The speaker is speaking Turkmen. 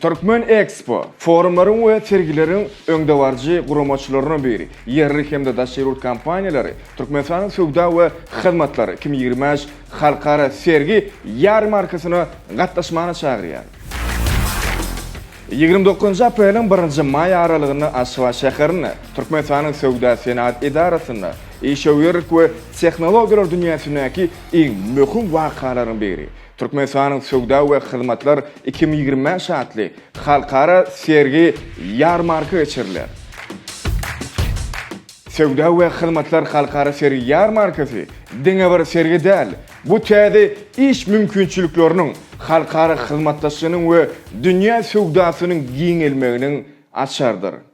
Türkmen Expo, forumlaryň we sergileriň öňdebaryjy guramaçylarynyň biri, ýerli hem-de daşary ýurt kompaniýalary Türkmenistanyň söwda we hyzmatlar 2025 halkara sergi ýarmarkasyna gatnaşmaga çagyrýar. 29 apreliň birinji maý aralygynda Aşgabat şäherinde Türkmenistanyň Söwda-senagat edarasynda işewürlik we tehnologiýalar dünýäsindäki iň möhüm wakalaryň biri, Türkmenistanyň Söwda we hyzmatlar 2025 atly halkara sergi ýarmarka geçiriler. Söwda we hyzmatlar halkara sergi ýarmarkasy diňe bir sergi däl, bu täze iş mümkinçilikleriniň, halkara hyzmatdaşlygynyň we dünýä söwdasynyň giňelmeginiň açarydyr.